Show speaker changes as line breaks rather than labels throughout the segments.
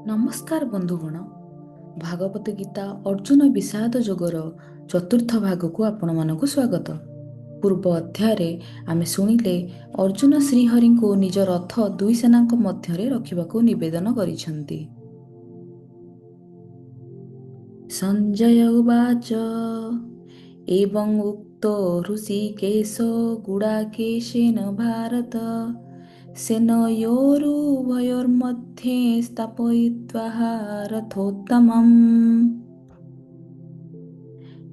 ନମସ୍କାର ବନ୍ଧୁଗଣ, ଭାଗବତ ଗୀତା ଅର୍ଜୁନ ବିଷାଦ ଯୋଗର ଚତୁର୍ଥ ଭାଗକୁ ଆପଣମାନଙ୍କୁ ସ୍ୱାଗତ। ପୂର୍ବ ଅଧ୍ୟାୟରେ ଆମେ ଶୁଣିଲେ, ଅର୍ଜୁନ ଶ୍ରୀହରିଙ୍କୁ ନିଜ ରଥ ଦୁଇ ସେନାଙ୍କ ମଧ୍ୟରେ ରଖିବାକୁ ନିବେଦନ କରିଛନ୍ତି। ସଞ୍ଜୟ ଉବାଚ, ଏବଂ ଉକ୍ତୋ ହୃଷୀକେଶୋ ଗୁଡ଼ାକେଶେନ ଭାରତ ସେନୟୋରୁଭୟୋର୍मध्ये ସ୍ଥାପୟିତ୍ୱା ରଥୋତ୍ତମम्।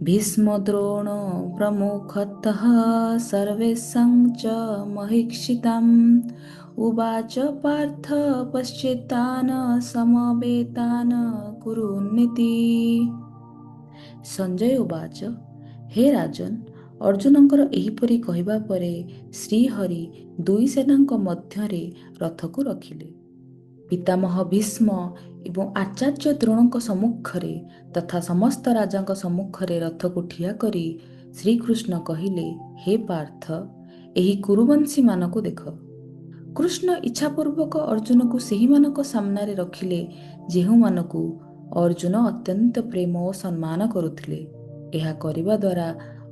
ଭୀଷ୍ମଦ୍ରୋଣ ପ୍ରମୁଖତଃ ସର୍ବେଷାଂ ଚ ମହୀକ୍ଷିତାम् ଉବାଚ ପାର୍ଥ ପଶ୍ୟେତାନ ସମବେତାନ କୁରୁନିତି। ସଞ୍ଜୟ ଉବାଚ, ହେ ରାଜନ, ଅର୍ଜୁନଙ୍କର ଏହିପରି କହିବା ପରେ ଶ୍ରୀହରି ଦୁଇ ସେନାଙ୍କ ମଧ୍ୟରେ ରଥକୁ ରଖିଲେ। ପିତାମହ ଭୀଷ୍ମ ଏବଂ ଆଚାର୍ଯ୍ୟ ଦ୍ରୋଣଙ୍କ ସମ୍ମୁଖରେ ତଥା ସମସ୍ତ ରାଜାଙ୍କ ସମ୍ମୁଖରେ ରଥକୁ ଠିଆ କରି ଶ୍ରୀକୃଷ୍ଣ କହିଲେ, ହେ ପାର୍ଥ, ଏହି କୁରୁବଂଶୀମାନଙ୍କୁ ଦେଖ। କୃଷ୍ଣ ଇଚ୍ଛାପୂର୍ବକ ଅର୍ଜୁନକୁ ସେହିମାନଙ୍କ ସାମ୍ନାରେ ରଖିଲେ, ଯେଉଁମାନଙ୍କୁ ଅର୍ଜୁନ ଅତ୍ୟନ୍ତ ପ୍ରେମ ଓ ସମ୍ମାନ କରୁଥିଲେ। ଏହା କରିବା ଦ୍ୱାରା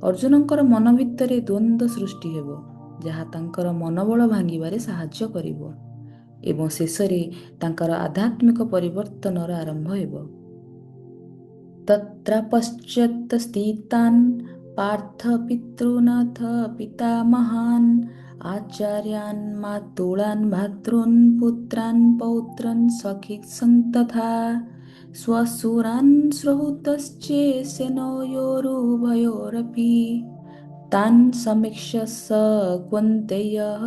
ଅର୍ଜୁନଙ୍କର ମନ ଭିତରେ ଦ୍ୱନ୍ଦ୍ୱ ସୃଷ୍ଟି ହେବ, ଯାହା ତାଙ୍କର ମନୋବଳ ଭାଙ୍ଗିବାରେ ସାହାଯ୍ୟ କରିବ ଏବଂ ଶେଷରେ ତାଙ୍କର ଆଧ୍ୟାତ୍ମିକ ପରିବର୍ତ୍ତନର ଆରମ୍ଭ ହେବ। ତତ୍ର ପଶ୍ୟତ ସ୍ଥିତାନ୍ ପାର୍ଥ ପିତୃନଥ ପିତାମହାନ୍ ଆଚାର୍ଯ୍ୟାନ୍ ମାତୁଳାନ୍ ଭ୍ରାତୃନ୍ ପୁତ୍ରାନ୍ ପୌତ୍ରାନ୍ ସଖୀଂସ୍ତଥା ତଥା ଶ୍ୱଶୁରାନ୍ ସୁହୃଦଶ୍ଚ ସେନୟୋରୁଭୟୋରପି ତାନ୍ ସମୀକ୍ଷ୍ୟ ସ କୌନ୍ତେୟଃ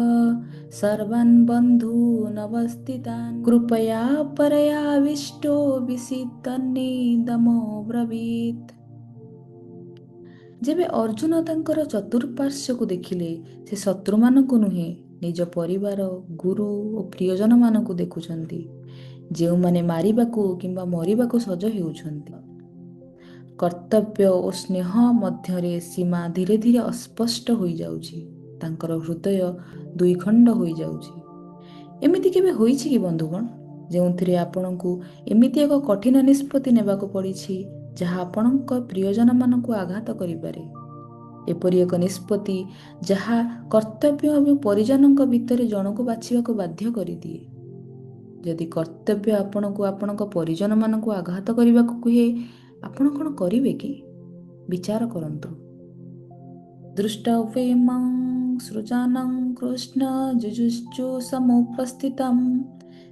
ସର୍ବାନ୍ ବନ୍ଧୂନବସ୍ଥିତାନ୍ କୃପୟା ପରୟାବିଷ୍ଟୋ ବିଷିଦନ୍ନିଦମବ୍ରବୀତ୍। ଯେବେ ଅର୍ଜୁନ ତାଙ୍କର ଚତୁଃପାର୍ଶ୍ୱକୁ ଦେଖିଲେ, ସେ ଶତ୍ରୁମାନଙ୍କୁ ନୁହେଁ, ନିଜ ପରିବାର, ଗୁରୁ ଓ ପ୍ରିୟଜନମାନଙ୍କୁ ଦେଖୁଛନ୍ତି, ଯେଉଁମାନେ ମାରିବାକୁ କିମ୍ବା ମରିବାକୁ ସଜ ହେଉଛନ୍ତି। କର୍ତ୍ତବ୍ୟ ଓ ସ୍ନେହ ମଧ୍ୟରେ ସୀମା ଧୀରେ ଧୀରେ ଅସ୍ପଷ୍ଟ ହୋଇଯାଉଛି। ତାଙ୍କର ହୃଦୟ ଦୁଇ ଖଣ୍ଡ ହୋଇଯାଉଛି। ଏମିତି କେବେ ହୋଇଛି କି ବନ୍ଧୁଗଣ, ଯେଉଁଥିରେ ଆପଣଙ୍କୁ ଏମିତି ଏକ କଠିନ ନିଷ୍ପତ୍ତି ନେବାକୁ ପଡ଼ିଛି, ଯାହା ଆପଣଙ୍କ ପ୍ରିୟଜନମାନଙ୍କୁ ଆଘାତ କରିପାରେ? ଏପରି ଏକ ନିଷ୍ପତ୍ତି ଯାହା କର୍ତ୍ତବ୍ୟ ଏବଂ ପରିଜନଙ୍କ ଭିତରେ ଜଣକୁ ବାଛିବାକୁ ବାଧ୍ୟ କରିଦିଏ। ଯଦି କର୍ତ୍ତବ୍ୟ ଆପଣଙ୍କୁ ଆପଣଙ୍କ ପରିଜନମାନଙ୍କୁ ଆଘାତ କରିବାକୁ କୁହେ, ଆପଣ କ'ଣ କରିବେ କି? ବିଚାର କରନ୍ତୁ। ଦୃଷ୍ଟ୍ୱେମଂ ସ୍ୱଜनं କୃଷ୍ଣ ଯୁଯୁତ୍ସୁ ସମୁପସ୍ଥିତम्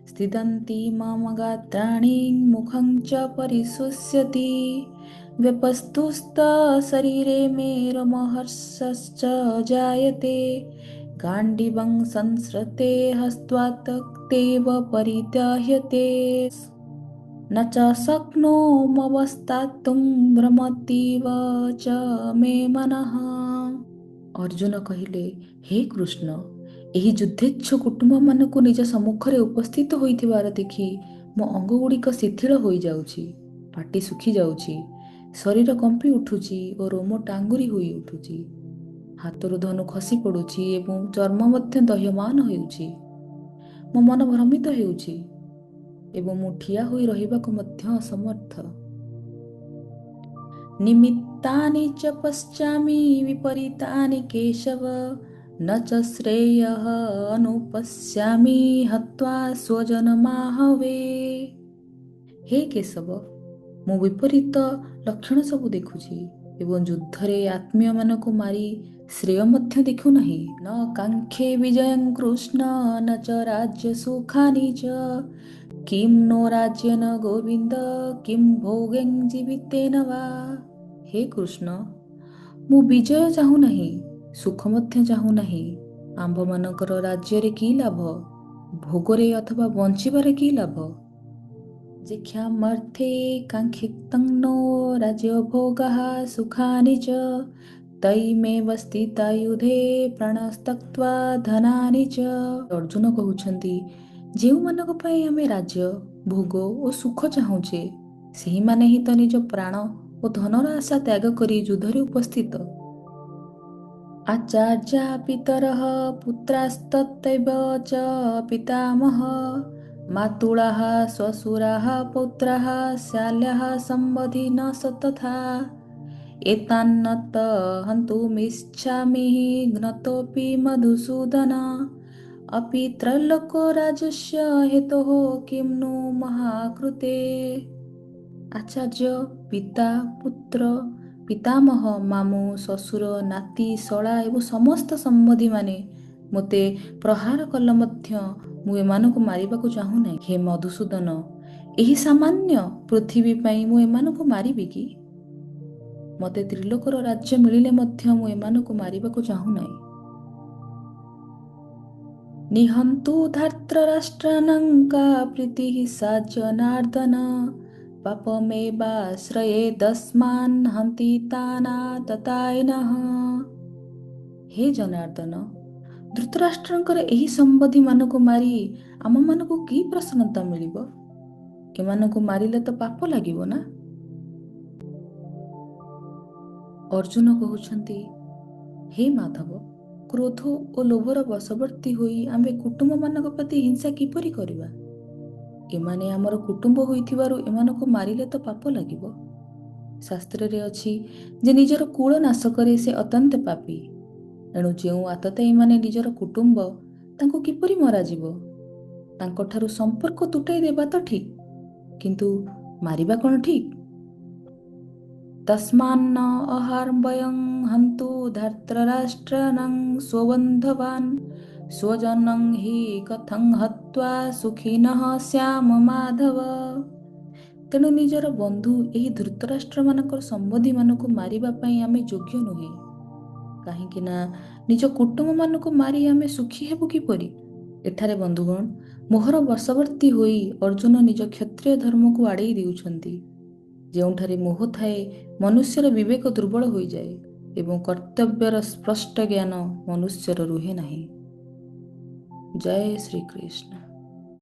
ସ୍ଫୀୟନ୍ତି ମମ ଗାତ୍ରାଣि ମୁଖं ଚ ପରିଶୁଷ୍ୟତି ବ୍ୟପସ୍ତୁସ୍ତ ଶରୀରେ ମେ ରୋମହର୍ଷଶ୍ଚ ଜାୟତେ ଗାଣ୍ଡୀବଂ ସଂସୃତେ ହସ୍ତାत् ତେବ ପରିଦହ୍ୟତେ ନ ଚ ଶକ୍ନୋମ୍ୟବସ୍ଥାତୁଂ ଭ୍ରମତୀବ ଚ ମେ ମନଃ। ଅର୍ଜୁନ କହିଲେ, ହେ କୃଷ୍ଣ, ଏହି ଯୁଦ୍ଧେଚ୍ଛୁ କୁଟୁମ୍ବମାନଙ୍କୁ ନିଜ ସମ୍ମୁଖରେ ଉପସ୍ଥିତ ହୋଇଥିବାର ଦେଖି ମୋ ଅଙ୍ଗଗୁଡ଼ିକ ଶିଥିଳ ହୋଇଯାଉଛି, ପାଟି ଶୁଖିଯାଉଛି, ଶରୀର କମ୍ପି ଉଠୁଛି ଓ ରୋମ ଟାଙ୍ଗୁରି ହୋଇ ଉଠୁଛି। ହାତରୁ ଧନୁ ଖସି ପଡ଼ୁଛି ଏବଂ ଚର୍ମ ମଧ୍ୟ ଦହ୍ୟମାନ ହେଉଛି। ମୋ ମନ ଭ୍ରମିତ ହେଉଛି ଏବଂ ମୁଁ ଠିଆ ହୋଇ ରହିବାକୁ ମଧ୍ୟ ଅସମର୍ଥ। ନିମିତ୍ତାନି ଚ ପଶ୍ୟାମି ବିପରୀତାନି କେଶବ ନ ଚ ଶ୍ରେୟଃ ଅନୁପଶ୍ୟାମି ହତ୍ୱା ସ୍ୱଜନମାହବେ। ହେ କେଶବ, ମୁଁ ବିପରୀତ ଲକ୍ଷଣ ସବୁ ଦେଖୁଛି ଏବଂ ଯୁଦ୍ଧରେ ଆତ୍ମୀୟମାନଙ୍କୁ ମାରି ଶ୍ରେୟ ମଧ୍ୟ ଦେଖୁନାହିଁ। ନ କାଙ୍କ୍ଷେ ବିଜୟଂ କୃଷ୍ଣ ନ ଚ ରାଜ୍ୟ ସୁଖାନି ଚ କିಂ ନୋ ରାଜ୍ୟେନ ଗୋବିନ୍ଦ କିಂ ଭୋଗେନ ଜୀବିତେନ ବା। ହେ କୃଷ୍ଣ, ମୁଁ ବିଜୟ ଚାହୁଁନାହିଁ, ସୁଖ ମଧ୍ୟ ଚାହୁଁନାହିଁ। ଆମ୍ଭମାନଙ୍କର ରାଜ୍ୟରେ କି ଲାଭ? ଭୋଗରେ ଅଥବା ବଞ୍ଚିବାରେ କି ଲାଭ? ଯେକ୍ଷାମର୍ଥେ କାଙ୍କ୍ଷିତଂ ନୋ ରାଜ୍ୟଭୋଗାଃ ସୁଖାନି ଚ ତୈମେବ ସ୍ଥିତା ୟୁଧେ ପ୍ରାଣସ୍ତ୍ୟକ୍ତ୍ୱା ଧନାନି ଚ। ଅର୍ଜୁନ କହୁଛନ୍ତି, ଯେଉଁମାନଙ୍କ ପାଇଁ ଆମେ ରାଜ୍ୟ, ଭୋଗ ଓ ସୁଖ ଚାହୁଁଛେ, ସେହିମାନେ ହିଁ ତ ନିଜ ପ୍ରାଣ ଓ ଧନର ଆଶା ତ୍ୟାଗ କରି ଯୁଦ୍ଧରେ ଉପସ୍ଥିତ। ଆଚାର୍ଯ୍ୟା ପିତରଃ ପୁତ୍ରାସ୍ତଥୈବ ଚ ପିତାମହ ମାତୁଳାଃ ଶ୍ୱଶୁରାଃ ପୌତ୍ରାଃ ଶ୍ୟାଲ୍ୟାଃ ସମ୍ବନ୍ଧିନସ୍ତଥା ଏତାନ୍ନ ତ ହନ୍ତୁମିଚ୍ଛାମି ଘ୍ନତୋପି ମଧୁସୂଦନ ଅପି ତ୍ରୈଲୋକ୍ୟରାଜ୍ୟସ୍ୟ ହେତୋଃ କିଂ ନୁ ମହାକୃତେ। ଆଚାର୍ଯ୍ୟ, ପିତା, ପୁତ୍ର, ପିତାମହ, ମାମୁଁ, ଶ୍ୱଶୁର, ନାତି, ଶଳା ଏବଂ ସମସ୍ତ ସମ୍ବନ୍ଧୀମାନେ ମୋତେ ପ୍ରହାର କଲେ ମଧ୍ୟ ମୁଁ ଏମାନଙ୍କୁ ମାରିବାକୁ ଚାହୁଁନାହିଁ। ହେ ମଧୁସୂଦନ, ଏହି ସାମାନ୍ୟ ପୃଥିବୀ ପାଇଁ ମୁଁ ଏମାନଙ୍କୁ ମାରିବି କି? ମୋତେ ତ୍ରିଲୋକର ରାଜ୍ୟ ମିଳିଲେ ମଧ୍ୟ ମୁଁ ଏମାନଙ୍କୁ ମାରିବାକୁ ଚାହୁଁନାହିଁ। ନିହନ୍ତୁ ଧାର୍ତ୍ତରାଷ୍ଟ୍ରାଣାଂ କା ପ୍ରୀତିଃ ସା ଜନାର୍ଦ୍ଦନ ପାପମେବାଶ୍ରୟେଦସ୍ମାନ୍ ହନ୍ତି ତାନାତତାୟିନଃ। ହେ ଜନାର୍ଦ୍ଦନ, ଧୃତରାଷ୍ଟ୍ରଙ୍କର ଏହି ସମ୍ବନ୍ଧୀମାନଙ୍କୁ ମାରି ଆମମାନଙ୍କୁ କି ପ୍ରସନ୍ନତା ମିଳିବ? ଏମାନଙ୍କୁ ମାରିଲେ ତ ପାପ ଲାଗିବ ନା? ଅର୍ଜୁନ କହୁଛନ୍ତି, ହେ ମାଧବ, କ୍ରୋଧ ଓ ଲୋଭର ବଶବର୍ତ୍ତୀ ହୋଇ ଆମ୍ଭେ କୁଟୁମ୍ବମାନଙ୍କ ପ୍ରତି ହିଂସା କିପରି କରିବା? ଏମାନେ ଆମର କୁଟୁମ୍ବ ହୋଇଥିବାରୁ ଏମାନଙ୍କୁ ମାରିଲେ ତ ପାପ ଲାଗିବ। ଶାସ୍ତ୍ରରେ ଅଛି ଯେ ନିଜର କୁଳ ନାଶ କରେ ସେ ଅତ୍ୟନ୍ତ ପାପୀ। ଏଣୁ ଯେଉଁ ଆତତାୟୀମାନେ ନିଜର କୁଟୁମ୍ବ, ତାଙ୍କୁ କିପରି ମରାଯିବ? ତାଙ୍କଠାରୁ ସମ୍ପର୍କ ତୁଟାଇ ଦେବା ତ ଠିକ୍, କିନ୍ତୁ ମାରିବା କ'ଣ ଠିକ୍? ତସ୍ମାନ୍ନ ଅହାର୍ବୟଂ ହନ୍ତୁ ଧାର୍ତ୍ତରାଷ୍ଟ୍ରାଣାଂ ସ୍ୱବନ୍ଧବାନ୍ ସ୍ୱଜନଂ ହି କଥଂ ହତ୍ୱା ସୁଖିନଃ ସ୍ୟାମ ମାଧବ। ତେଣୁ ନିଜର ବନ୍ଧୁ ଏହି ଧୃତରାଷ୍ଟ୍ରମାନଙ୍କର ସମ୍ବନ୍ଧୀମାନଙ୍କୁ ମାରିବା ପାଇଁ ଆମେ ଯୋଗ୍ୟ ନୁହେଁ। କାହିଁକି ନା ନିଜ କୁଟୁମ୍ବମାନଙ୍କୁ ମାରି ଆମେ ସୁଖୀ ହେବୁ କିପରି? ଏଠାରେ ବନ୍ଧୁଗଣ, ମୋହର ବଶବର୍ତ୍ତୀ ହୋଇ ଅର୍ଜୁନ ନିଜ କ୍ଷତ୍ରିୟ ଧର୍ମକୁ ଆଡ଼େଇ ଦେଉଛନ୍ତି। ଯେଉଁଠାରେ ମୋହ ଥାଏ, ମନୁଷ୍ୟର ବିବେକ ଦୁର୍ବଳ ହୋଇଯାଏ ଏବଂ କର୍ତ୍ତବ୍ୟର ସ୍ପଷ୍ଟ ଜ୍ଞାନ ମନୁଷ୍ୟର ରୁହେ ନାହିଁ। ଜୟ ଶ୍ରୀକୃଷ୍ଣ।